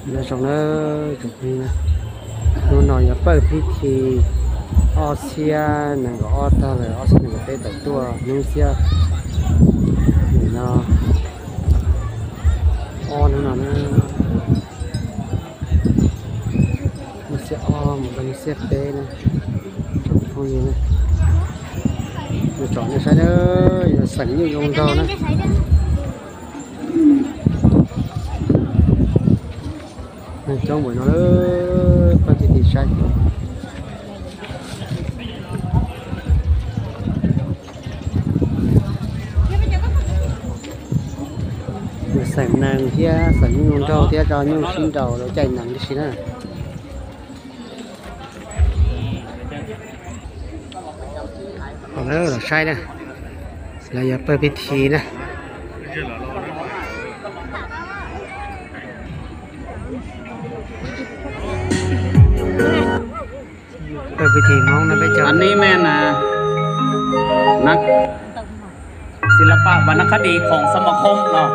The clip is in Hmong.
Nyob zoo na, hnub no yog pawj pib thi ob txhiab nees nkaum ob tag lawm, ob txhiab nees nkaum peb tawm tuaj hnub xiab nim no, ob hnub no na, hnub xiab ob mus rau hnub xiab peb na, tsoom phooj ywg na, yuav tsom nej saib na, yuav xeem nyuj zoo nraug na. Neeg coob npaum no, pawg cov tim saib. Yuav xeem nees thiab xeem nyuj zoo nraug thiab tso nyuj sib nraus rau caij nees tib si na. Los saib na, lawv yog pawg pib thi na. Pawg pib thi Hmoob no peb cov. Anv neb me na,นักศิลปะวรรณคดีของสมาคมเนาะ